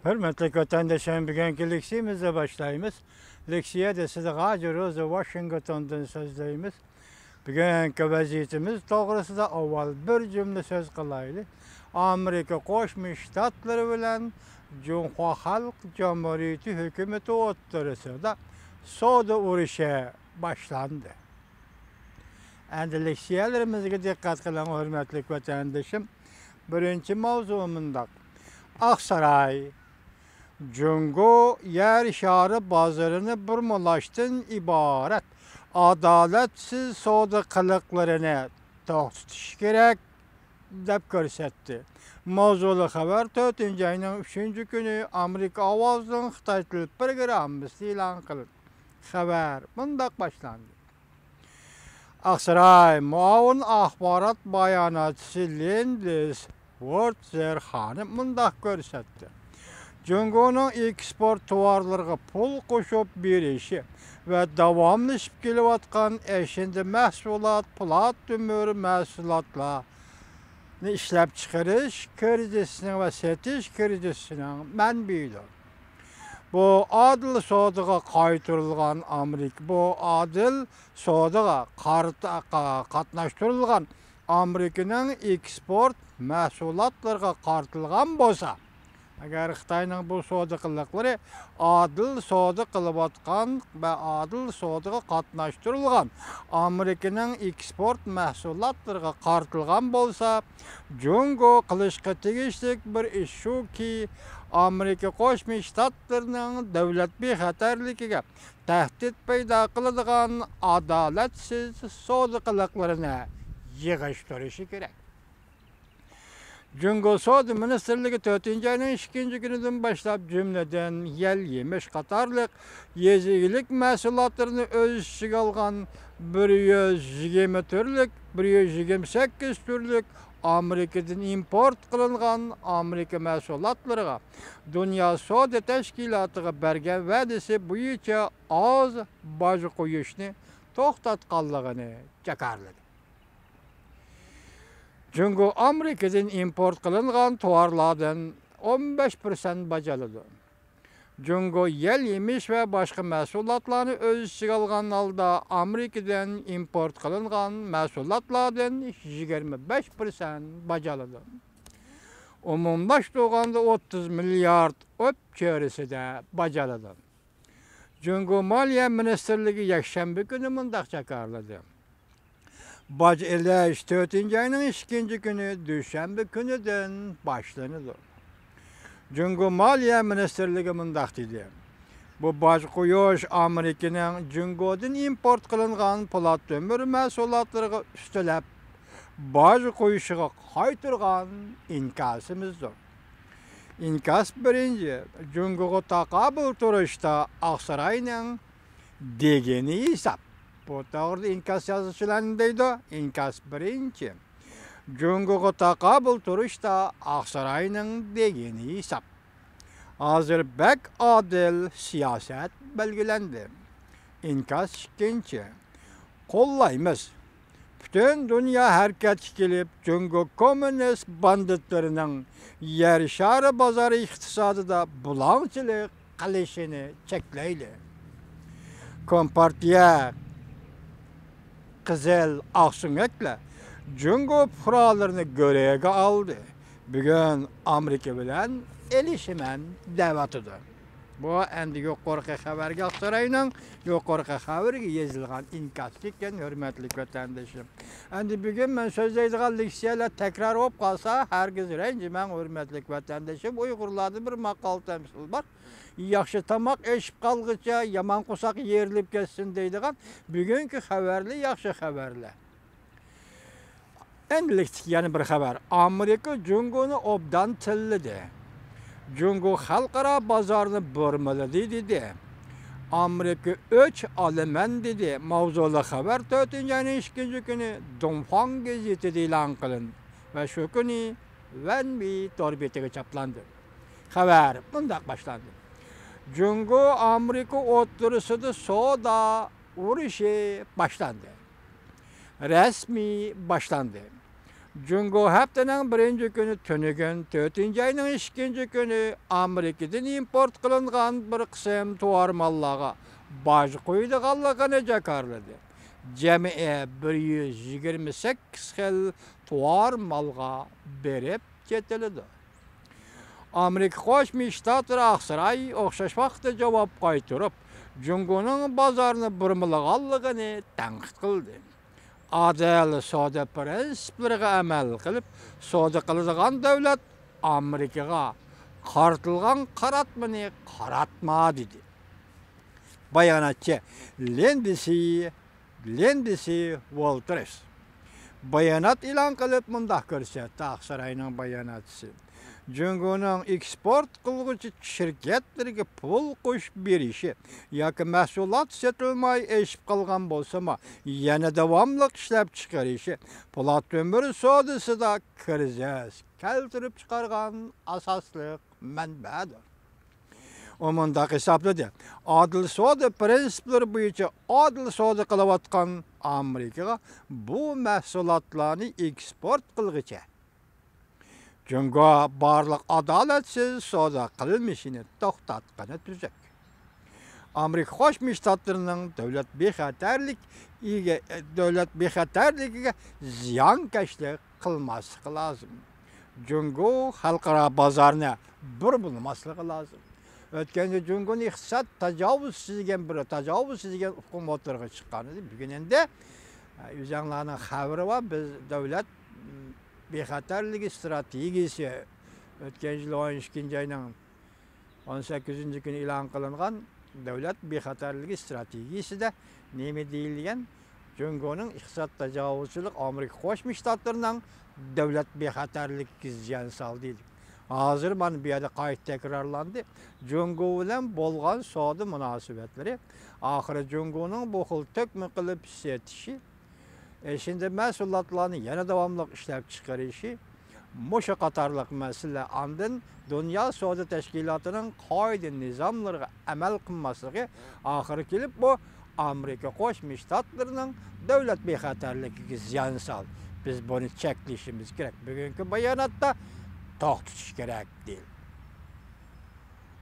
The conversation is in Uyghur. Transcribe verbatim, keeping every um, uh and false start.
ھۆرمەتلىك ۋەتەنداشلار، بۈگۈنكى لېكسىيىمىزنى باشلايمىز. لېكسىيەدە سىزگە ھاجى روزا ۋاشىنگتوندىن سۆزلەيمىز. بۈگۈنكى ۋەزىيىتىمىز توغرىسىدا ئاۋۋال بىر جۈملە سۆز قىلايلى. ئامېرىكا قوشما شتاتلىرى بىلەن جۇڭخۇا خەلق جۇمھۇرىيىتى ھۆكۈمىتى ئوتتۇرىسىدا سودا ئۇرۇشى باشلاندى. ئەمدى لېكسىيەلىرىمىزگە دىققەت قىلىڭ، ھۆرمەتلىك ۋەتەندىشىم. بىرىنچى ماۋزۇ مۇنداق. ئاقساراي، جۇڭگو يەر شارى بازىرىنى بۇرمىلاشتىن ئىبارەت ئادالەتسىز سودا قىلىقلىرىنى توختىتىش كېرەك، دەپ كۆرسەتتى. ماۋزۇلۇق خەۋەر تۆتىنچى ئاينىڭ ئۈچىنچى كۈنى ئامېرىكا ئاۋازىنىڭ خىتاي تىل پروگراممىسىدا ئېلان قىلىندى. خەۋەر مۇنداق باشلاندى. ئاقساراي مۇئاۋىن ئاخبارات باياناتچىسى لىندىس ۋورتزېر خانىم مۇنداق كۆرسەتتى. جۇڭگونىڭ ئېكسپورت تاۋارلىرىغا پۇل قوشۇپ بېرىشى ۋە داۋاملىشىپ كېلىۋاتقان ئەشەددىي مەھسۇلات، پولات تۆمۈر مەھسۇلاتلارنى ئىشلەپچىقىرىش كىرىزىسىنىڭ ۋە سېتىش كىرىزىسىنىڭ مەنبىيىدۇر. بۇ ئادىل سودىغا قايتۇرۇلغان ئامېرىكا، بۇ ئادىل سودىغا قارىتا-، قا-، قاتناشتۇرۇلغان ئامېرىكىنىڭ ئېكسپورت مەھسۇلاتلىرىغا قارىتىلغان بولسا، ئەگەر خىتاينىڭ بۇ سودا قىلىقلىرى ئادىل سودا قىلىۋاتقان ۋە ئادىل سودىغا قاتناشتۇرۇلغان ئامېرىكىنىڭ ئېكسپورت مەھسۇلاتلىرىغا قارىتىلغان بولسا، جۇڭگو قىلىشقا تېگىشلىك بىر ئىش شۇكى، ئامېرىكا قوشما شتاتلىرىنىڭ دۆلەت بىخەتەرلىكىگە تەھدىت پەيدا قىلىدىغان ئادالەتسىز سودا قىلىقلىرىنى يىغىشتۇرۇشى كېرەك. جۇڭگو سودا مىنىستىرلىكى تۆتىنچى ئاينىڭ ئىككىنچى كۈنىدىن باشلاپ، جۈملىدىن يەل يېمىش قاتارلىق يېزا ئىگىلىك مەھسۇلاتلىرىنى ئۆز ئىچىگە ئالغان بىر يۈز يىگىرمە تۈرلۈك، بىر يۈز يىگىرمە سەككىز تۈرلۈك ئامېرىكىدىن ئىمپورت قىلىنغان ئامېرىكا مەھسۇلاتلىرىغا دۇنيا سودا تەشكىلاتىغا بەرگەن ۋەدىسى بويىچە ئاز باج قويۇشنى توختاتقانلىقىنى جاكارلىدى. جۇڭگو ئامېرىكىدىن ئىمپورت قىلىنغان تاۋارلاردىن ئون بەش پىرسەنت باج ئالىدۇ. جۇڭگو يەل يېمىش ۋە باشقا مەھسۇلاتلارنى ئۆز ئىچىگە ئالغان ھالدا، ئامېرىكىدىن ئىمپورت قىلىنغان مەھسۇلاتلاردىن يىگىرمە بەش پىرسەنت باج ئالىدۇ. ئومۇملاشتۇرغاندا، ئوتتۇز مىليارد ئوپ چۆرىسىدە باج ئالىدۇ. جۇڭگو مالىيە مىنىستىرلىكى يەكشەنبە كۈنى مۇنداق جاكارلىدى. باج ئېلىش تۆتىنچى ئاينىڭ ئىككىنچى كۈنى، دۈشەنبە كۈنىدىن باشلىنىدۇ. جۇڭگو مالىيە مىنىستىرلىكى مۇنداق دېدى: بۇ باج قويۇش ئامېرىكىنىڭ جۇڭگودىن ئىمپورت قىلىنغان پولات تۆمۈر مەھسۇلاتلىرىغا ئۈستىلەپ باج قويۇشىغا قايتۇرغان ئىنكاسىمىزدۇر. ئىنكاس بىرىنچى، جۇڭگوغا تاقابىل تۇرۇشتا ئاقساراينىڭ دېگىنى ھېساب. بۇ توغرىدا ئىنكاس يازغۇچىلار نېمە دەيدۇ؟ ئىنكاس بىرىنچى، جۇڭگوغا تاقابىل تۇرۇشتا ئاقساراينىڭ دېگىنى ھېساب. ھازىر بەك ئادىل سىياسەت بەلگىلەندى. ئىنكاس ئىككىنچى، قوللايمىز. پۈتۈن دۇنيا ھەرىكەتكە كېلىپ، جۇڭگو كوممۇنىست باندىتلىرىنىڭ يەر شارى بازار ئىقتىسادىدا بۇلاڭچىلىق قىلىشىنى چەكلەيلى. كومپارتىيە، قىزىل، ئاقسۆڭەكلەر جۇڭگو پۇقرالىرىنى گۆرۈگە ئالدى. بۈگۈن ئامېرىكا بىلەن ئېلىشىمەن دەۋاتىدۇ. بۇ ئەمدى يۇقىرىقى خەۋەرگە، ئاقساراينىڭ يۇقىرىقى خەۋىرىگە يېزىلغان ئىنكاس ئىكەن، ھۆرمەتلىك ۋەتەندىشىم. ئەمدى بۈگۈن مەن سۆزلەيدىغان لېكسىيەلەر تەكرار بولۇپ قالسا، ھەرگىز رەنجىمەڭ، ھۆرمەتلىك ۋەتەندىشىم. ئۇيغۇرلاردا بىر ماقال تەمسىل بار: ياخشى تاماق ئېشىپ قالغىچە يامان قورساق يېرىلىپ كەتسۇن دەيدىغان. بۈگۈنكى خەۋەرلەر ياخشى خەۋەرلەر. ئەمدىلىكتىكى يەنە بىر خەۋەر. ئامېرىكا جۇڭگونى ئوبدان تىللىدى. جۇڭگو خەلقئارا بازارنى بۇرمىلىدى دېدى. ئامېرىكا ئۆچ ئالىمەن دېدى. ماۋزۇلۇق خەۋەر تۆتىنچى ئاينىڭ ئىككىنچى كۈنى دۇڭفاڭ گېزىتىدە ئېلان قىلىندى ۋە شۇ كۈنى ۋەنۋى تور بېتىگە چاپلاندى. خەۋەر مۇنداق باشلاندى: جۇڭگو ئامېرىكا ئوتتۇرىسىدا سودا ئۇرۇشى باشلاندى. رەسمىي باشلاندى. جۇڭگو ھەپتىنىڭ بىرىنچى كۈنى تۈنۈگۈن، تۆتىنچى ئاينىڭ ئىككىنچى كۈنى ئامېرىكىدىن ئىمپورت قىلىنغان بىر قىسىم تۇۋار ماللارغا باج قويىدىغانلىقىنى جاكارلىدى. جەمئىي بىر يۈز يىگىرمە سەككىز خىل تۇۋار مالغا بېرىپ چېتىلىدۇ. ئامېرىكا قوشما شتاتلىرى ئاقساراي ئوخشاش ۋاقىتتا جاۋاب قايتۇرۇپ، جۇڭگونىڭ بازارنى بۇرمىلىغانلىقىنى تەنقىد قىلدى. ئادىل سودا پىرىنسىپلىرىغا ئەمەل قىلىپ، سودا قىلىدىغان دۆلەت ئامېرىكىغا قارىتىلغان قاراتمىنى قاراتما، دېدى باياناتچى لىندسى، لىندسى ۋولتېرس. بايانات ئېلان قىلىپ مۇنداق كۆرسەتتى، ئاقساراينىڭ باياناتچىسى. جۇڭگونىڭ ئېكسپورت قىلغۇچى شىركەتلىرىگە پۇل قوشۇپ بېرىشى ياكى مەھسۇلات سېتىلماي ئېشىپ قالغان بولسىمۇ، يەنە داۋاملىق ئىشلەپچىقىرىشى پولات تۆمۈر سودىسىدا كىرىزىس كەلتۈرۈپ چىقارغان ئاساسلىق مەنبەدۇر. ئۇ مۇنداق ھېسابلىدى، ئادىل سودا پىرىنسىپلىرى بويىچە ئادىل سودا قىلىۋاتقان ئامېرىكىغا بۇ مەھسۇلاتلارنى ئېكسپورت قىلغىچە، جۇڭگو بارلىق ئادالەتسىز سودا قىلمىشىنى توختاتقىنى تۈزۈك. ئامېرىكا قوشما شتاتلىرىنىڭ دۆلەت بىخەتەرلىك ئىگە-، دۆلەت بىخەتەرلىكىگە زىيانكەشلىك قىلماسلىقى لازىم. جۇڭگو خەلقئارا بازارنى بۇرمىلىماسلىقى لازىم. ئۆتكەندە جۇڭگونى ئىقتىساد تاجاۋۇزچىسى دېگەن بىر، تاجاۋۇزچى دېگەن ئۇقۇم ئوتتۇرىغا چىققان ئىدى. بۈگۈن ئەمدى، ئۆزۈڭلارنىڭ خەۋىرى بار، بىز دۆلەت بىخەتەرلىكى ئىستراتېگىيىسى، ئۆتكەن يىل ئون ئىككىنچى ئاينىڭ ئون سەككىزىنچى كۈنى ئېلان قىلىنغان دۆلەت بىخەتەرلىكى ئىستراتېگىيىسىدە نېمە دېيىلگەن؟ جۇڭگونىڭ ئىقتىساد تاجاۋۇزچىلىقى ئامېرىكا قوشما شتاتلىرىنىڭ دۆلەت بىخەتەرلىكىگە زىيان سالدى، دېدى. ھازىر مانا بۇ يەردە قايتا تەكرارلاندى. جۇڭگو بىلەن بولغان سودا مۇناسىۋەتلىرى، ئاخىرى جۇڭگونىڭ بۇ خىل تۆكمە قىلىپ سېتىشى، ئېشىندى مەھسۇلاتلارنى يەنە داۋاملىق ئىشلەپچىقىرىشى، مۇشۇ قاتارلىق مەسىلىلەر ئاندىن دۇنيا سودا تەشكىلاتىنىڭ قائىدە نىزاملىرىغا ئەمەل قىلماسلىقى، ئاخىرى كېلىپ بۇ ئامېرىكا قوشما شتاتلىرىنىڭ دۆلەت بىخەتەرلىكىگە زىيان سالدى. بىز بۇنى چەكلىشىمىز كېرەك. بۈگۈنكى باياناتتا توختىتىش كېرەك، دېيىلدى.